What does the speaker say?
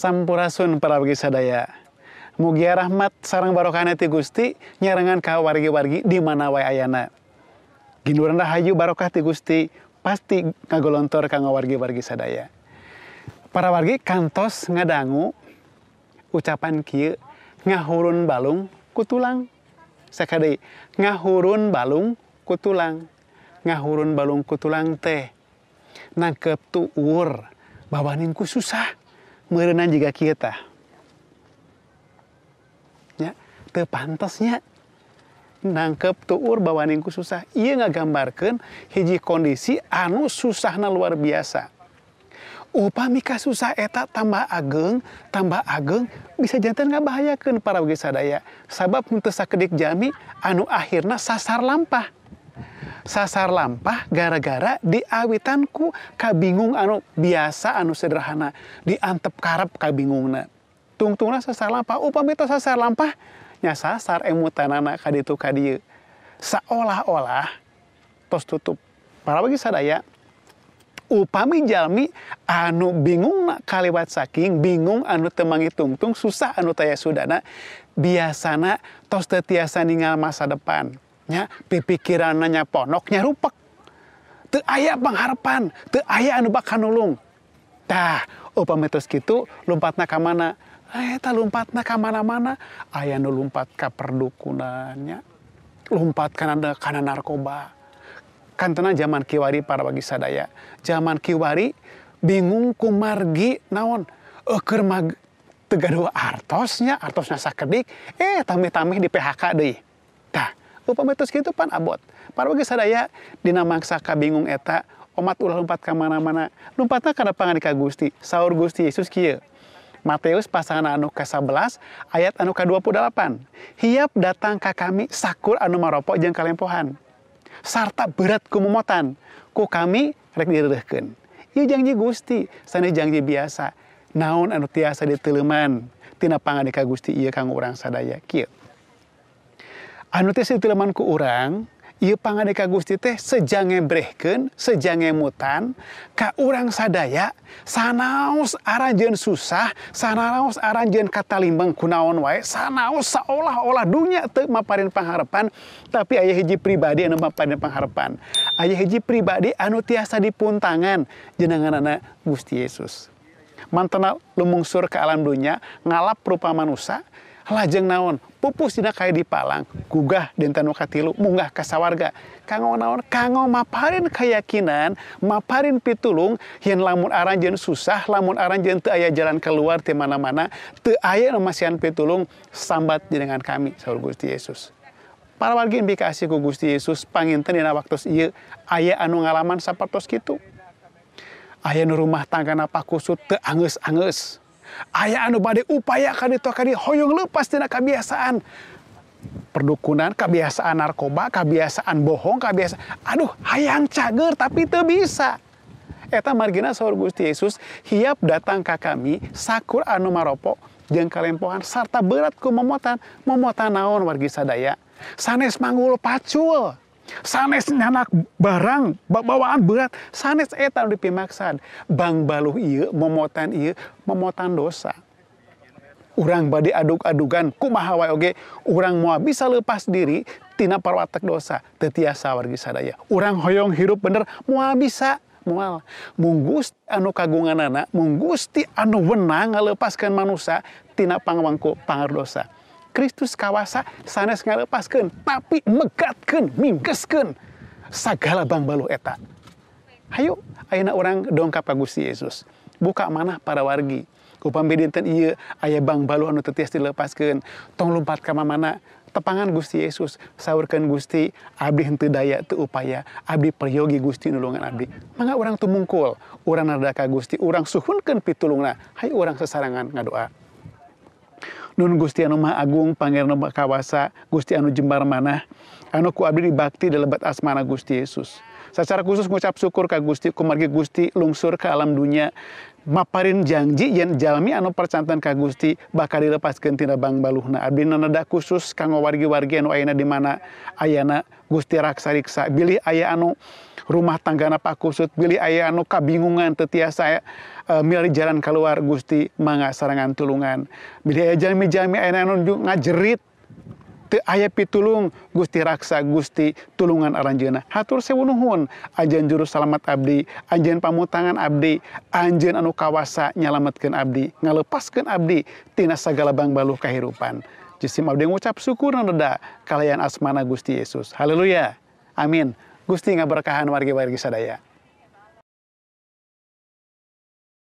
Sampurasun para wargi sadaya. Mugia rahmat sareng barokahna ti Gusti nyarengan ka wargi-wargi di mana wae ayana. Ginduran rahayu barokah ti Gusti pasti ngagolontor ka wargi-wargi sadaya. Para wargi kantos ngadangu ucapan kieu, ngahurun balung ku tulang. Sakade ngahurun balung ku tulang. Ngahurun balung ku tulang teh nangkep tuur bawaning ku susah meureunan jiga kieu tah. Nya teu pantes nya nangkep tuur bawaning ku susah. Ieu ngagambarkeun hiji kondisi anu susahna luar biasa. Upami kasusah eta tambah ageng bisa janten ngabahayakeun para wargi sadaya. Sabab henteu sakedik jalmi anu akhirna sasar lampah. Sasar lampah gara-gara diawitan ku kabingung anu biasa anu sederhana, diantep karep kabingungna. Tungtungna sasar lampah, upami teh sasar lampah nya sasar emutanana ka ditu ka dieu. Saolah-olah tos tutup. Para wargi sadaya, upami jalmi anu bingung kaliwat saking bingung anu teu mangitungtung susah anu taya sudana biasana tos teu tiasa ningal masa depan nya, pipikiranna nya ponok nya rupek, teu aya pangharapan, teu aya anu bakal nulung. Tah upami tos kitu lompatna ka mana? Eta lompatna ka mana-mana, aya nu lompat ka perdukunan nya, lompat kana narkoba. Kantena zaman kiwari para wargi sadaya, zaman kiwari bingung kumargi naon eueuh mah teu gaduh artosnya, artosna sakedik, tamih-tamih di PHK deui. Tah, upami tos kitu pan abot. Para wargi sadaya dina mangsa kabingung eta omat ulah lompat ka mana-mana, lompatna kana pangandika Gusti. Saur Gusti Yesus kieu. Matius pasangan anu ke-11 ayat anu ke-28. Hiap datang ka kami sakur anu maropo jeung kalempohan sarta berat kumomotan, ku kami rek direureuhkeun. Ieu janji Gusti, sanes janji biasa. Naon anu tiasa diteuleman tina pangandika Gusti ieu kanggo urang sadaya kieu. Anu tiasa diteuleman ku urang, ieu pangandika Gusti teh seja ngebrehkeun, seja ngemutan ka urang sadaya sanaos aranjeun susah, sanaos aranjeun katalimbang kunaon wae, sanaos saolah-olah dunya teu maparin pangharapan, tapi aya hiji pribadi anu maparin pangharapan. Aya hiji pribadi anu tiasa dipuntangan jenenganana Gusti Yesus. Mantena lumungsur ke alam dunya, ngalap rupa manusa, lajeng naon pupus dina kayu dipalang, gugah dinten nu katilu munggah ka sawarga. Kanggo naon? Kanggo maparin keyakinan, maparin pitulung yen lamun aranjeun susah, lamun aranjeun teu aya jalan keluar ti mana-mana, teu aya nu masihan pitulung, sambat jenengan kami saur Gusti Yesus. Para wargi indikasi ku Gusti Yesus panginten dina waktos ieu aya anu ngalaman sapertos kitu. Aya nu rumah tanggana pakusut teu angeus-angeus. Aya anu bade upaya ka ditu ka dieu hoyong leupas tina kabiasaan perdukunan, kebiasaan narkoba, kebiasaan bohong, kebiasaan aduh hayang cager tapi teu bisa. Eta margina saur Gusti Yesus hiap datang ka kami sakur anu maropo jeung kalempohan sarta berat ku momotan. Momotan naon wargi sadaya? Sanes manggul pacul, sanes nyanak barang bawaan berat, sanes eta nu dipimaksad. Bang baluh ieu momotan ieu momotan dosa. Urang bade adug-adugan kumaha wae oge urang moal bisa lepas diri tina parwatek dosa, teu tiasa wargi sadaya. Urang hoyong hirup bener moal bisa, moal. Mung Gusti anu kagunganana, mung Gusti anu wenang ngalepaskeun manusa tina pangwangku pangaruh dosa. Kristus kawasa sanes ngalepaskeun tapi megatkeun, minggeskeun sagala bangbaluh eta. Hayu ayeuna urang dongkap ka Gusti Yesus. Buka manah para wargi. Upami dinten ieu aya bangbaluh anu teu tiasa dilepaskeun, tong lumpat ka mamana, tepangan Gusti Yesus, saurkeun Gusti, abdi henteu daya teu upaya, abdi peryogi Gusti nulungan abdi. Mangga urang tumungkul, urang narada ka Gusti, urang suhunkeun pitulungna, hayu urang sasarangan ngadoa. Nun Gusti anu Maha Agung, Pangeran anu Maha Kawasa, Gusti anu jembar manah, anu ku abdi dibakti dilebet asmana Gusti Yesus. Secara khusus ngucap syukur ka Gusti, kumargi Gusti lungsur ke alam dunia, maparin janji yen jalmi anu percanten ka Gusti bakal dilepaskeun tina bangbaluhna. Abdi nanada khusus kanggo wargi-wargi anu ayana di mana ayana Gusti raksa-riksa, bilih aya anu rumah tanggana pakusut, bilih aya anu kabingungan teu tiasa Milari jalan keluar Gusti mangga sarangan tulungan. Bilih aya jalmi-jalmi aya anu ngajerit teu aya pitulung, Gusti raksa, Gusti tulungan aranjeunna. Hatur sewu nuhun, anjeun juru salamat abdi, anjeun pamutangan abdi, anjeun anu kawasa nyalametkeun abdi, ngalepaskeun abdi tina sagala bangbaluh kahirupan. Jisim abdi ngucap syukur reda kalayan asmana Gusti Yesus. Haleluya. Amin. Gusti ngaberkahan wargi-wargi sadaya.